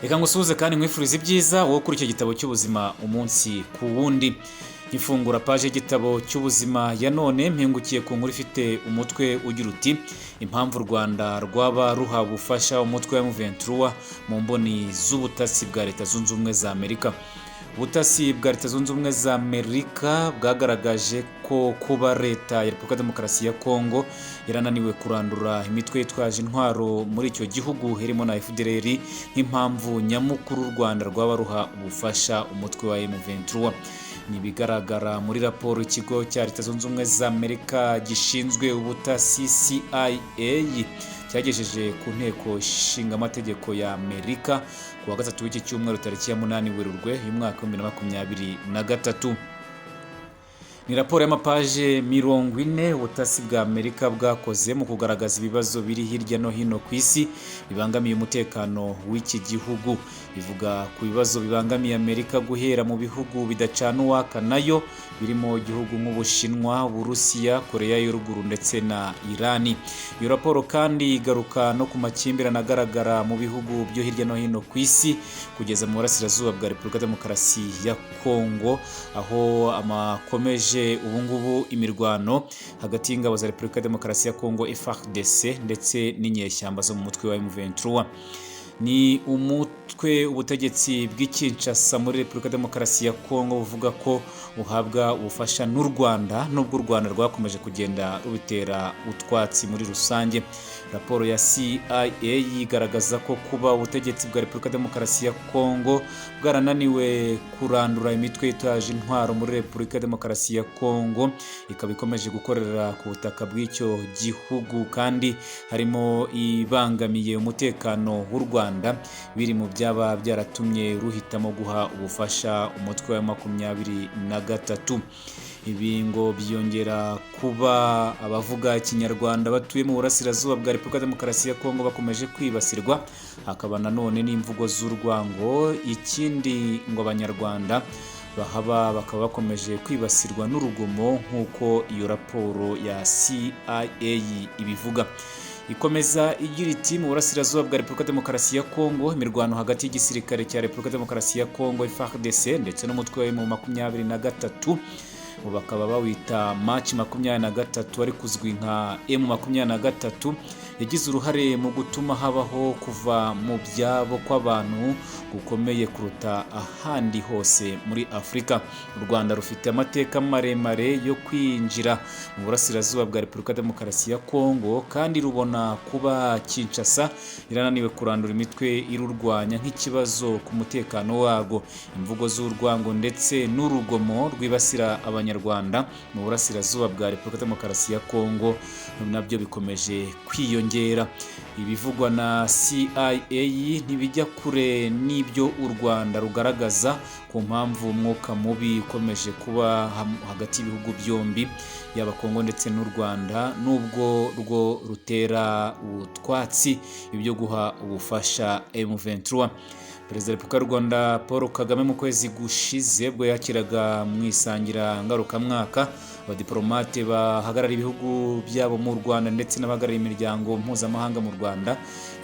Reka ngusuhuze kandi nkwifurize ibyiza wowe kuri icyo gitabo cy'ubuzima umunsi ku wundi. Nkifungura paje y'igitabo cy'ubuzima ya none, mpingukiye ku nkuru ifite umutwe ugira uti: "Impamvu u Rwanda rwaba ruha ubufasha umutwe wa M23 mu mboni z'ubutasi bwa Leta Zunze Ubumwe za Amerika." Ubutasi bwa Leta Zunze Ubumwe za Amerika bwagaragaje ko kuba Leta ya Repubulika Demokarasi ya Kongo yarananiwe kurandura imitwe yitwaje intwaro muri icyo gihugu, irimo na FDLR, nk'impamvu nyamukuru u Rwanda rwaba ruha ubufasha umutwe wa M23. Ni ibigaragara muri raporo ikigo cya Leta Zunze Ubumwe za Amerika gishinzwe ubutasi, CIA, cyagejeje ku Nteko Ishinga Amategeko ya Amerika ku wa gatatu w'iki cyumweru, tariki ya 8 Werurwe y'umwaka wa 2023. Ni raporo y'amapaje 40 ubutasi bwa Amerika bwakoze mu kugaragaza ibibazo biri hirya no hino ku isi bibangamiye umutekano w'iki gihugu. Ivuga ku bibazo bibangamiye Amerika guhera mu bihugu bidacana uwaka nayo, birimo igihugu nk'Ubushinwa, Uburusiya, Koreya y'Uruguru ndetse na Irani. Iyo raporo kandi igaruka no ku makimbirane agaragara mu bihugu byo hirya no hino ku isi, kugeza mu burasirazuba bwa Repubulika Demokarasi ya Kongo, aho amakomeje ubungubu imirwano hagati y'ingabo za Repubulika Demokarasi ya Kongo, FARDC, ndetse n'inyeshyamba zo mu mutwe wa M23. Ni umutwe ubutegetsi bw'i Kinshasa muri Repubulika Demokarasi ya Kongo buvuga ko uhabwa ubufasha n'u Rwanda, nubwo u Rwanda rwakomeje kugenda rubitera utwatsi muri rusange. Raporo ya CIA igaragaza ko kuba ubutegetsi bwa Repubulika Demokarasi ya Kongo bwarananiwe kurandura imitwe yitwaje intwaro muri Repubulika Demokarasi ya Kongo, ikaba ikomeje gukorera ku butaka bw'icyo gihugu, kandi harimo ibangamiye umutekano w'u Rwanda, biri mu byaba byaratumye ruhitamo guha ubufasha umutwe wa 23. Ibi ngo byiyongera kuba abavuga Ikinyarwanda batuye mu burasirazuba bwa Repubulika Demokarasi ya Kongo bakomeje kwibasirwa, hakaba nanone n'imvugo z'urwango. Ikindi ngo Abanyarwanda bahaba bakaba bakomeje kwibasirwa n'urugomo, nk'uko iyo raporo ya CIA ibivuga. Ikomeza igira iti: "Mu burasirazuba bwa Repubulika Demokarasi ya Kongo, imirwano hagati y'igisirikare cya Repubulika Demokarasi ya Kongo, FARDC, ndetse n'umutwe wa M23, ubu bakaba bawita March 23 ariko uzwi nka M23, yagize uruhare mu gutuma habaho kuva mu byabo kw'abantu gukomeye kuruta ahandi hose muri Afurika. U Rwanda rufite amateka maremare yo kwinjira mu burasirazuba bwa Repubulika Demokarasi ya Kongo, kandi rubona kuba Kinshasa irananiwe kurandura imitwe irurwanya nk'ikibazo ku mutekano warwo. Imvugo z'urwango ndetse n'urugomo rwibasira Abanyarwanda mu burasirazuba bwa Repubulika Demokarasi ya Kongo nabyo bikomeje kwiyongera." Ibivugwa na CIA ntibijya kure n'ibyo u Rwanda rugaragaza ku mpamvu umwuka mubi ukomeje kuba hagati y'ibihugu byombi, yaba Kongo ndetse n'u Rwanda, nubwo rwo rutera utwatsi ibyo guha ubufasha M23. Perezida wa Repubulika y'u Rwanda Paul Kagame, mu kwezi gushize ubwo yakiraga mu isangira ngarukamwaka abadiplomate bahagarariye ibihugu byabo mu Rwanda ndetse n'abahagarariye imiryango mpuzamahanga mu Rwanda,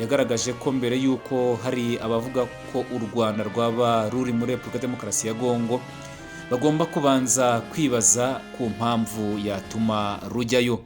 yagaragaje ko mbere y'uko hari abavuga ko u Rwanda rwaba ruri muri Repubulika Demokarasi ya Kongo, bagomba kubanza kwibaza ku mpamvu yatuma rujyayo.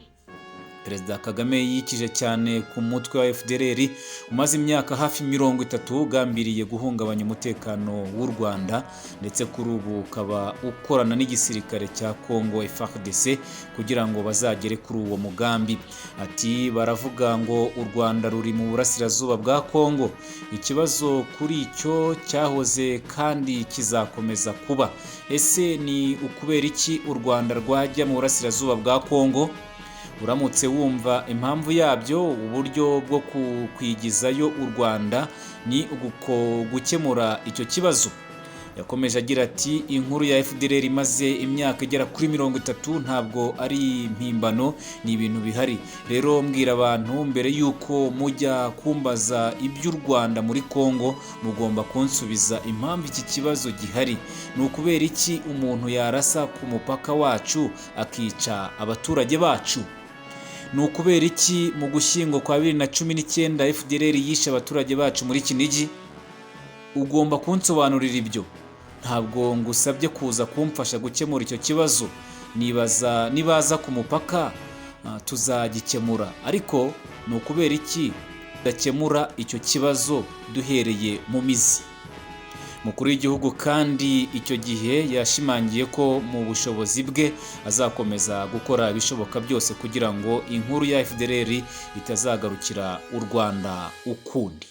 Perezida Kagame yikije cyane ku mutwe wa FDLR umaze imyaka hafi 30 ugambiriye guhungabanya umutekano w'u Rwanda, ndetse kuri ubu ukaba ukorana n'igisirikare cya Congo, FARDC, kugira ngo bazagere kuri uwo mugambi. Ati: "Baravuga ngo u Rwanda ruri mu burasirazuba bwa Congo. Ikibazo kuri icyo cyahoze kandi kizakomeza kuba: ese ni ukubera iki u Rwanda rwajya mu burasirazuba bwa Congo? Uramutse wumva impamvu yabyo, uburyo bwo kwigizayo u Rwanda ni gukemura icyo kibazo." Yakomeje agira ati: "Inkuru ya FDLR imaze imyaka igera kuri 30 ntabwo ari impimbano, ni ibintu bihari. Rero mbwira abantu, mbere y'uko mujya kumbaza iby'u Rwanda muri Congo, mugomba kunsubiza impamvu iki kibazo gihari. Ni ukubera iki umuntu yarasa ku mupaka wacu akica abaturage bacu? Ni ukubera iki mu Gushyingo kwa 2019 FDLR yishe abaturage bacu muri Kinigi?" Ugomba kunsobanurira ibyo. Ntabwo ngusabye kuza kumfasha gukemura icyo kibazo. Nibaza nibaza ku mupaka tuzagikemura, ariko ni ukubera iki tudakemura icyo kibazo duhereye mu mizi?" Umukuru w'igihugu kandi icyo gihe yashimangiye ko mu bushobozi bwe azakomeza gukora ibishoboka byose kugira ngo inkuru ya FDLR itazagarukira u Rwanda ukundi.